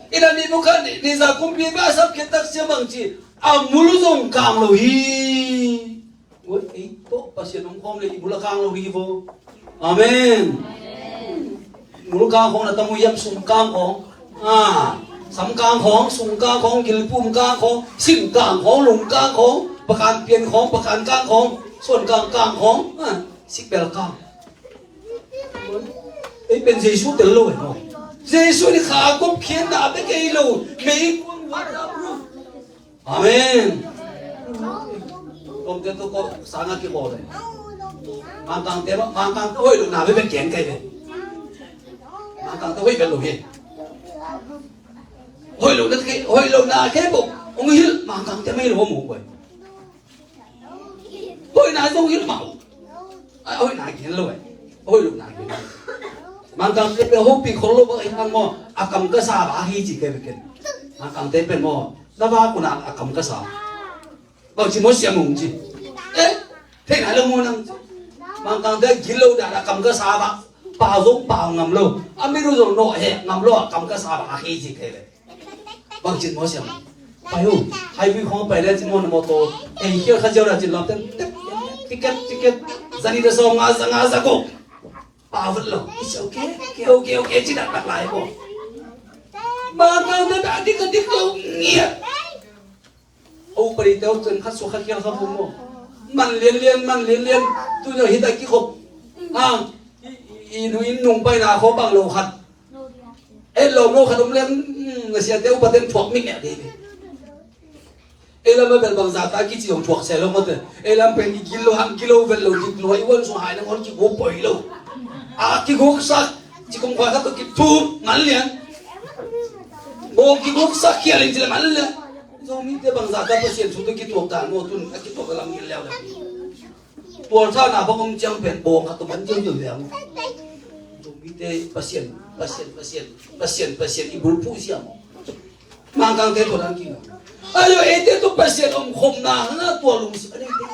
Ina ni bukan ni za kumpi ba sap ke tak siamang ci. Amul zong kang lo hi. Ui, ei, tok Pasian om khawm le i bul a kang lo hi vo. Amen. Mul kang khawng na tamu yam sum kang khawng. A, sam kang khawng, sum kang khawng, gilpum kang khawng, sim kang khawng, lung kang khawng, pakan pian khawng, pakan kang khawng, suan kang kang khawng. A, sikbel kang. Ei pen Jesu tel lo eh. Jesu ni kha kop khian na bek ei lo. Mei kuang wa ta bru. Amen. Lomte tu ko sanga ki ko le. Mangkangte ma, Mangkangte hoih lo na be ben kian kai be. Mangkangte hoih ben lo hi. Hoih lo na ke, hoih lo na ke bo. Ong hil Mangkangte mai lo mo ko. Hoih na zong hil mau. Ai, hoih na gen lo eh. Hoih lo na gen lo. Mangkangte pe hopi khol lo ba i hang mo. A kam ka sa ba hi ci ke be ken. Mangkangte pe mo. Na ba ku na a kam ka sa. Bang ci mo siam ung ci. Eh, thei nai lo mo nang ci. Mangkangte gil lo dan a kam ka sa ba. Pau zong pau ngam lo. A mi ru zong no he ngam lo a kam ka sa ba hi ci ke le. Bang cin mo siam. Pai hu. Hai bui khong pai le cin mo na mo to. Ei hial kha ziau na cin lam ten. Ticket, ticket. Zani da song nga za nga za ko. Pau vet lo. It's okay. Okay, okay, okay. Cin dak dak lai ko. Mangkangte dik ka dik lo ngiat. Au pari teu cun khat sua khat khial kha bum maw. Man lian lian, man lian lian. Tu nyo hita ki khop. Ha. I, i, i nu in nung pai na kho bang lo khat. Et lo mo khat um lian, hmm, na sia teu paten thuak mi nge di. Ei lam a bel bang zata kici hong thuak se lo mate. Ei lam pen i gil lo hang gil lo vel lo dik lo i wan sung hai na ngon ki go poi lo. A ki go sak. Ci kong khua khat to ki thum man lian. Bawng kiguk sak khial in ci le man le. Zomite bangzah ka Pasian thu te kituak dan maw tun a kituak a lam ngil liau le. Tualthahna bang om ciang pen bawng khat tawh man ziauziau liang. Zomite Pasian, Pasian, Pasian, Pasian, Pasian i bulphuh sia maw. Mangkangte tua dan kina. Ayo eite tawh Pasian omkhopna hanga tua lungsim a neite.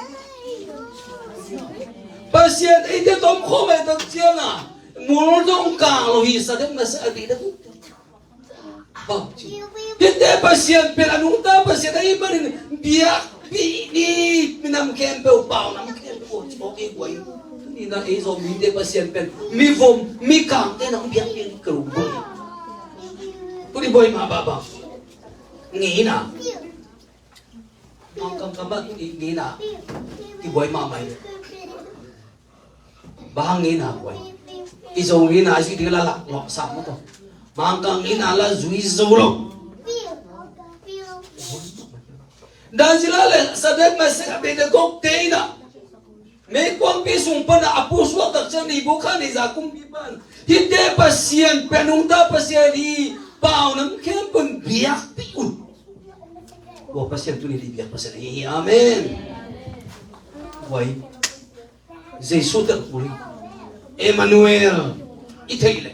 Pasian eite tawh omkhop a tak cianga mul dong kang lo hi sa deuh na sa a dih deuh. Hite Pasian pen a nungta Pasian ahi manin biakpih ni. Minam khempeuh pau nam khempeuh ci mawk ei guai. Nina ei Zomite Pasian pen mivom mikangte nang biakpih ni ka lungdon. Tuni buai mah baba ngeina. Mangkang kamah ngeina. Kibuai mahmah hi. Bang ngeina buai. I Zo ngeina zui ding la lak lawh sam maw tawh. Mangkang ngeina la zui zo lo. Dan zila le Sadrak, Mesak, Abednego te ina. Meikuangpi sung pana a pusuak tak ciang Nebukhadnezzar kumpi pan hite Pasian pen nungta Pasian hi pau nam khempeuh biakpih un. Tua Pasian tuni dih biak Pasian hi hi. Amen. Buai. Jesu tel kul hi. Emmanuel. I theih le.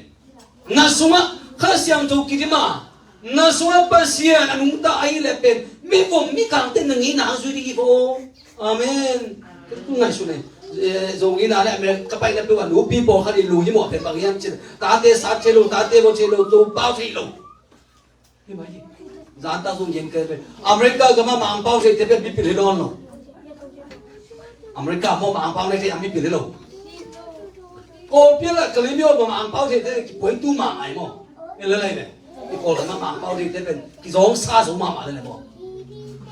Na sungah Kha Siangtho kidim a, na sungah Pasian a nungta ahi le pen mivom mikangte na ngeina zui ding hi vo. Amen. Ngaihsun e. Zo ngeina le America ka paina peuh a nupi pawlkhat i lu hi mawh pen bang hiam cin. Tate sat thei lo, tate vo thei lo, to pau thei lo. Zanta zong gen kei pen America gama mangpau thei te pen mipil hi dawn lo. America maw mangpau nei thei a mipil hi lo. Kawlpia la Kalimio maw mangpau thei te kipuai tu mah ngai maw. Ni le lai ve. I Kawl gama mangpau thei te pen kizawng sa zo mahmah le le maw.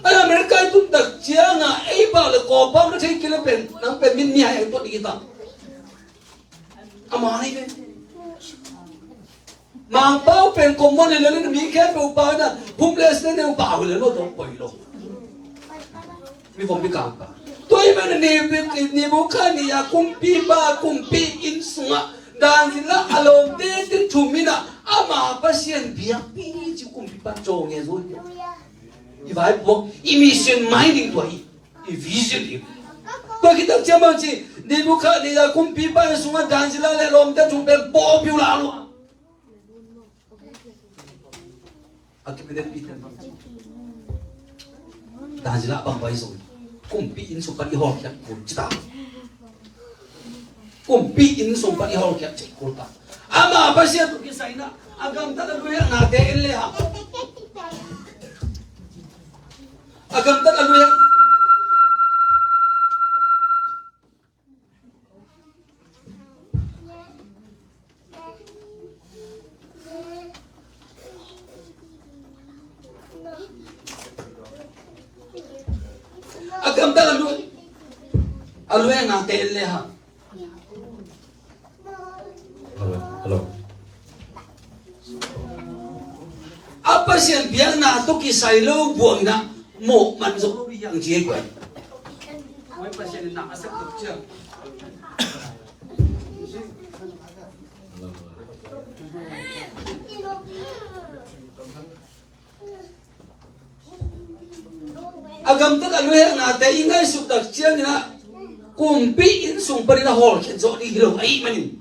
Ai America i tun tak cianga ei pau le Kawlpau na thei kile pen nang pen min mi hai ang tuat ding i ta. Ama nei ve. Mangpau pen common hi lel in mi khempeuh pau in a homeless te neu pau hi lel lo tawh poi lo. Mivom mikang pa. Tua hi man a Nebukhadnezzar kumpipa kumpi inn sungah Daniel a lawmte te thum in a ama Pasian biakpi ci kumpipa caw nge zo hi. I vaipuak i mission mai ding tua hi. I vision hi. Tua khit tak ciang bang ci Nebukhadnezzar kumpipa inn sungah Daniel le lawmte thum pen pawlpi uh la lua. A kipianpi ten bang ci. Dan zila bang bai zong kumpi inn sung pan i hawlkhiat kul ci ta. Kumpi inn sung pan i hawlkhiat ci kul ta. Ama Pasian tawh kisai na a gamtat a luiaknate en le hang. A gamtat a luiak A gamtat a luiak, a luiaknate en le hang. Hello, hello. A Pasian biakna tawh kisai lo buang na mawh man zo lo hi ang ci hi guai. Guai Pasian na a sak tuk ciang. A gamtat a luiaknate i ngaihsut tak ciangin ah kumpi inn sung panin a hawlkhiat zawh ding hi lo ahih manin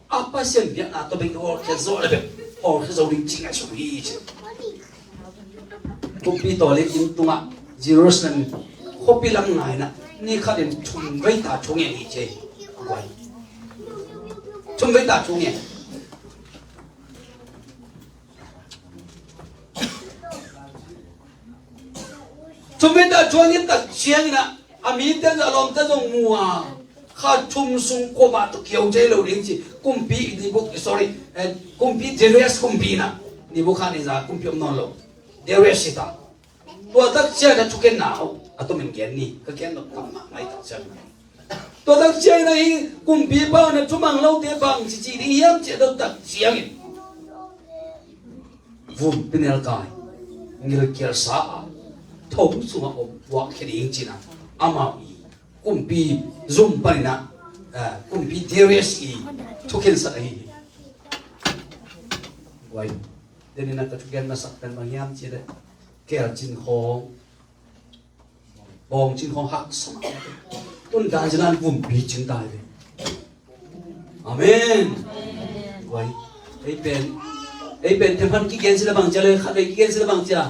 a Pasian biakna tawh bek i hawlkhiat zawh le bek hawlkhiat zo ding ci ngaihsut hi ci. Kumpi tawl inn tungah Jerusalem khuapi lam ngaina ni khatin thum vei ta thu ngen hi ci. Thum vei ta thu ngen. Thum vei ta thu ngen tak ciangin ah a mite a lawmte zong mu a, kha thum sung kuamah tawh kiho thei lo ding ci. Kumpi Nebu-, sorry, eh, kumpi Darius kumpi na, Nebuchadnezzar kumpi om nawn lo. Darius hi ta. Tua tak ciang a thukenna uh a tomin gen ni, ka gen lo tam mahmah i tak ciang. Tua tak ciangin ahi kumpipa na thumang lote bang cici ding hiam ci a dot tak ciangin vumpi nelkai ngilkialsa a thong sungah om puakkhia ding cina amau i kumpi zum panin ah, eh, kumpi Darius i thukhensak ahi hi. Guai, denin a ka thuken masak pen bang hiam ci le kelcin khawng bawngcin khawng haksa mah. Tun dan zilan vumpi cin tai ve. Amen. Guai. Ei pen, ei pen themhan kigen sila bang cia le khat ei kigen sila bang cia.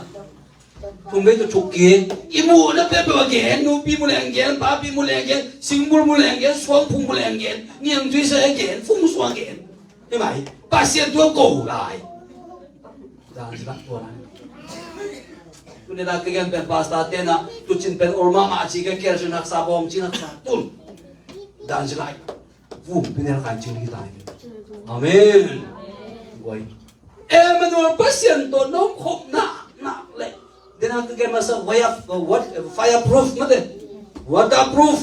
Thum vei tu thuk ki. I muhna peuhpeuh a gen, nupi mu leng gen, papi mu leng gen, singbul mu leng gen, suangphung mu leng gen, niangtui sa gen, fung suang gen. Hi mai, Pasian tua ko lai. Dan zilan tua lai. Tuni dak ka gen pen pastor tena tucin pen ol mahmah ci ka kel sin haksa bawng cin haksa tun. Dan zilan vumpi nelkai cin hi tai. Amen. Guai. Emmanuel Pasian tawh nong khop nak nak le. Dena ka gen masa wire, what, fireproof mate. Waterproof.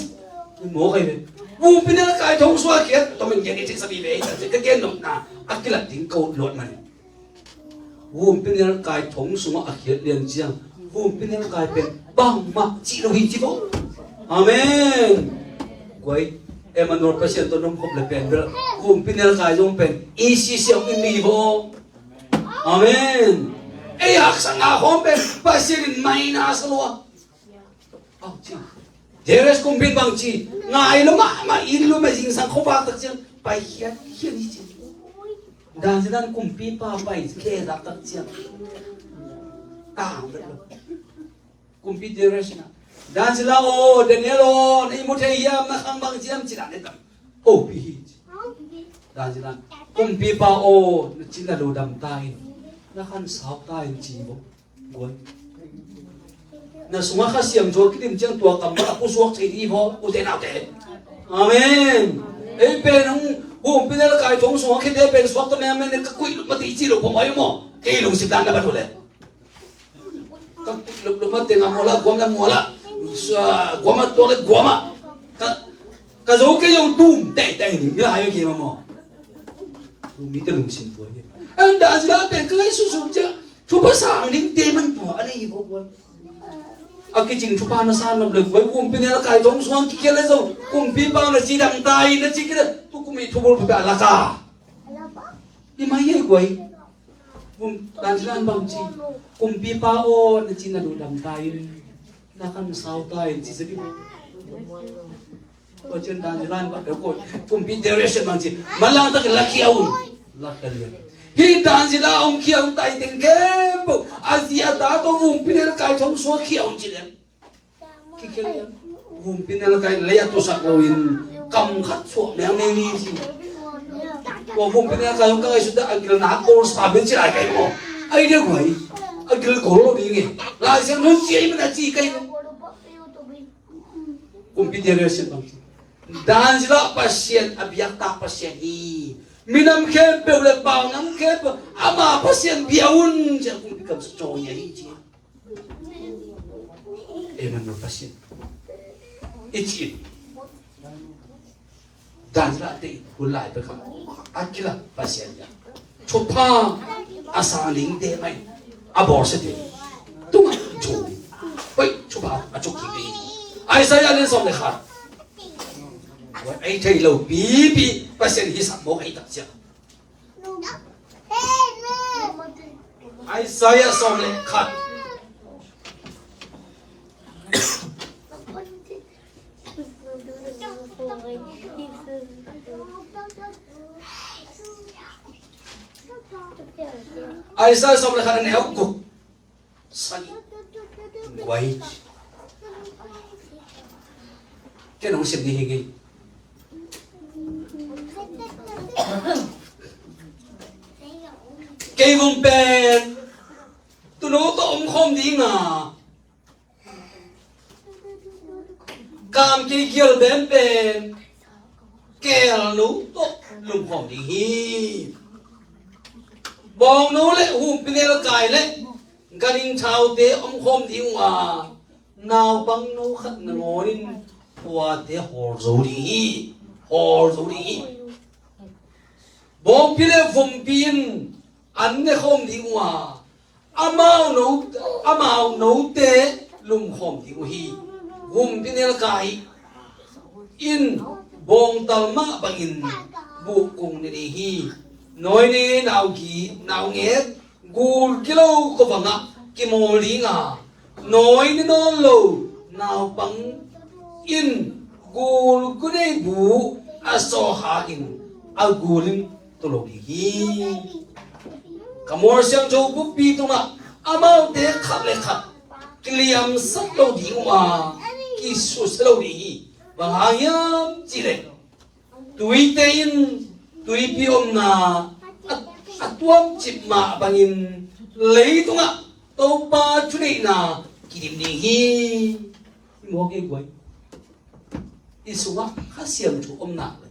Mo kai ve. Vumpi nelkai thong suak khiat. Tomin gen i cik sabi ve. Ka gen nopna a kilat ding ko luat man. Vumpi nelkai thong sungah a khiat lian ciang vumpi nelkai pen bangmah cih lo hi ci ko. Amen. Guai, Emmanuel Pasian tawh nong khop le pen bel vumpi nelkai zong pen i sisiam in mi vo. Amen. Ei haksa nga khawm pen Pasian in mai na sa lua. Bangci. Darius kumpin bangci. Ngai lo mahmah in lo mah zingsang khuavak tak ciang pai khiat khiat hi ci. Dan zilan kumpipa pai khezak tak ciang tang vet lo. Kumpi Darius na, dan zila aw, Daniel aw, na i mu thei hiam, na khang bang ciam ci dan e tam. Hopi hi ci. Dan zilan kumpipa aw, na cin na lo dam ta in, na khan sau ta in ci bo. Guai. Na sungah Kha Siangtho a kidim ciang tua kam a pusuak thei dih hi vaw, ute naute. Amen. Ei pen hong humpinel kai thong sungah khete pen suak ta mengmeng ne ka kuih lup mati ci lo pom ai maw. Kei lungsim dan na bat uh le. Ka kuih lup lup mate nga muala, guam na muala. Guam a tuak le guam a. Ka, ka zo kei zong tum tei tei ni. Ila hai kei maw. Tum mi te lungsim tua ni. An da zila pen ka lai susum cia. Thupha sang dingte man tua a nei hi ko guai. A kicing thupha na sang nam le guai, kumpi ne la kai thong suang kikhial le zong kumpipa na ci dang tai na ci kile. Tu kumi thubul pha pha la ka. Ni mai ye guai. Kum dan ci dan bang ci. Kumpipa aw na ci na lu dang tai. Na kan sau tai ci sa di. Tua cian dan zilan bang deuh ko. Kumpi Darius bang ci. Manlang tak lakhia un. Lakhia lian. Hih dan zila hong khia hong tai teng khempeuh a zi a ta tawh Vumpi Nelkai thong suak khia hong ci leng, kikhel leng, Vumpi Nelkai lei a tusak loin kam khat suak meang meang hi ci. Tua Vumpi Nelkai hong ka ngaihsut a gil na kol sa ben ci lai kai maw? Ai dia guai, a gil kol lo ding e. Lai Siangtho ci a hi man a ci kai maw? Kumpi dia rel sian bang ci. Dan zila Pasian a biaktak Pasian hi. Minam khempeuh le paunam khempeuh ama Pasian bia un ci a kumpi kamsa cawi a hi ci. Emmanuel Pasian i ci. Dan zila te hun lai pek a kila Pasian ya. Thupha a sang dingte mai a bawlsia te tungah thu. Hoi, thupha a cuk kik ding. Isaiah lian sawm le khat. Ei thei lo pipi Pasian hi sak mawk ei tak cia. Isaiah sawm le khat. Isaiah sawm le khat a neu guk. Sagih. Guai. Ken hong sim ni hi ngei. Kei vum pen tunu tawh om khawm ding a, kam kei gial benben keelnu tawh lumkhawm ding hi. Bawngnu le humpi nelkai le ganhing thaute omkhawm ding uh a, naupangno khat nangawnin puate hawl zo ding hi. Hawl zo ding hi. Bawngpi le vumpi in an ne khawm ding uh a, amau no, amau note lumkhawm ding uh hi. Vumpi nelkai in bawngtal mah bangin buhkung ne ding hi. Nawine naugi, naunget, gul kilo khuavangah kimawl ding a, nawine nawn lo naupang in gul gunei bu a sawhakin a gul in tawh lo ding hi. Ka mual siangtho buppi tungah amaute khat le khat kiliamsak lo ding uh a, kisusia lo ding hi. Bang hang hiam cihleh tuite in tuipi omna a, a tuamcip mah bangin leitungah Topa thuneihna kidim ding hi. I mawk ei guai. I sungah Kha Siangtho omna le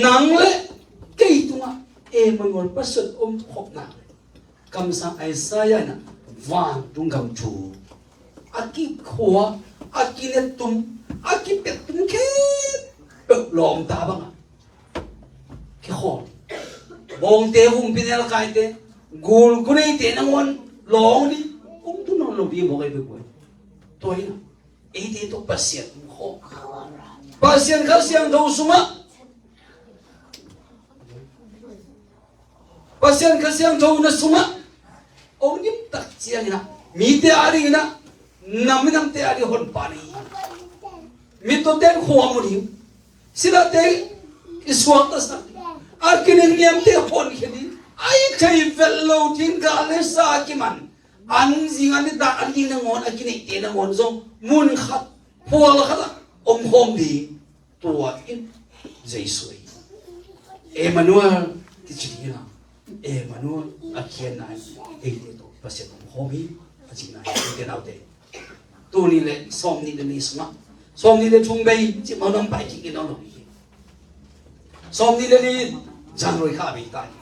nang le kei tungah Emmanuel Pasian omkhopna le kamsang Isaiah in vantung gam thu a kikhua, a kinettum, a kipettum khempeuh lawmta bangah kikhawl. Bawngte, humpi nelkaite, gul guneite nangawn lawng ni, kong tu nawn lo ding mawk ei bek uh. Tua hi na. Eite tawh Pasian hong khawm. Pasian Kha Siangtho sungah, Pasian Kha Siangtho na sungah hong nim tak ciangin ah mite a dingin ah, nam minamte a ding honpa na hi. Mittawte in khua mu ding, silate i suaktasak ding, a kiningniamte honkhia ding, a i thei vet lo ding gal le sa kiman an zing an i dak an ding nangawn, a kineihte nangawn zong mun khat, phual khatah omkhawm ding. Tua in Jesu hi. Emmanuel kici ding hi na. Emmanuel a khiatna in eite tawh Pasian omkhawm hi, a cihna hi, eite naute. Tuni le sawmnih le nih sungah, sawmnih le thum bei cih mah nong pai kik in nong lo hi. Sawmnih le nih January kha a bei ta hi.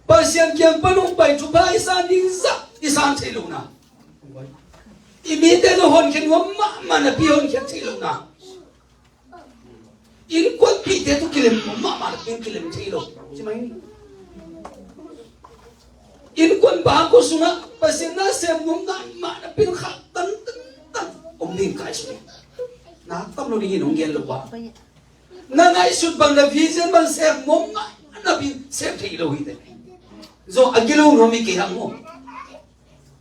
Pasian kiang pan hong pai thupha i san ding zah i san thei lohna, i mite tawh honkhiat nuam mahmah napi honkhiat thei lohna, innkuanpihte tawh kilem nuam mahmah napi kilem thei lo. Ci mai ni. Innkuan bangkua sungah Pasian na sem nuam mahmah napi khah tan tan tan om ding kai sung. Na tam lo ding hi nong gen lo ba. Na ngaihsut bang, na vision bang sem nuam mahmah napi sem thei lo hi te. Zo a gilo nuam hi kei hang maw.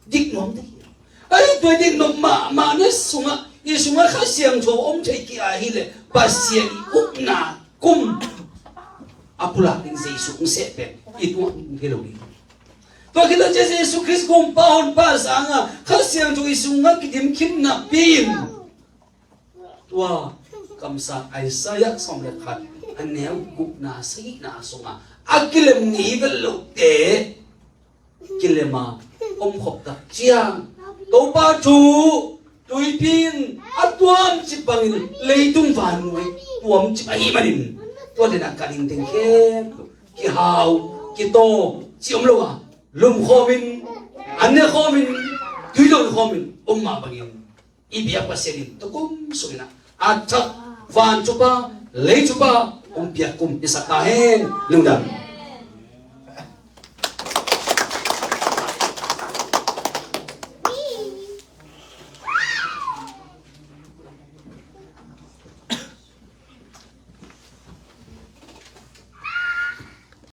Dik nuam te hi. Ai, tua dik nuam mahmah na sungah, i sungah Kha Siangtho om thei kei a hileh Pasian i ukna kum a pulak ding Jesu hong seh pen i tungah hong thei lo ding. Tua khit leh Jesu Khrist Gumpa Honpa sangin Kha Siangtho i sungah kidim khin napi in tua kamsang Isaiah sawm le khat a neu gukna sagihna sungah a kilem ngei vel lote kilem a om khop tak ciang Topa thu tuipi in a tuamcip bangin leitung vannoi tuamcip ahih manin tua dena ka dingteng khempeuh kihau, kitawm ci om lo a lumkhawmin, an nekhawmin, tuidon khawmin om mah bangin i biak Pasian in tukum sungin a thak van thupha, lei thupha hong piak kum i sak ta hen. Lungdam.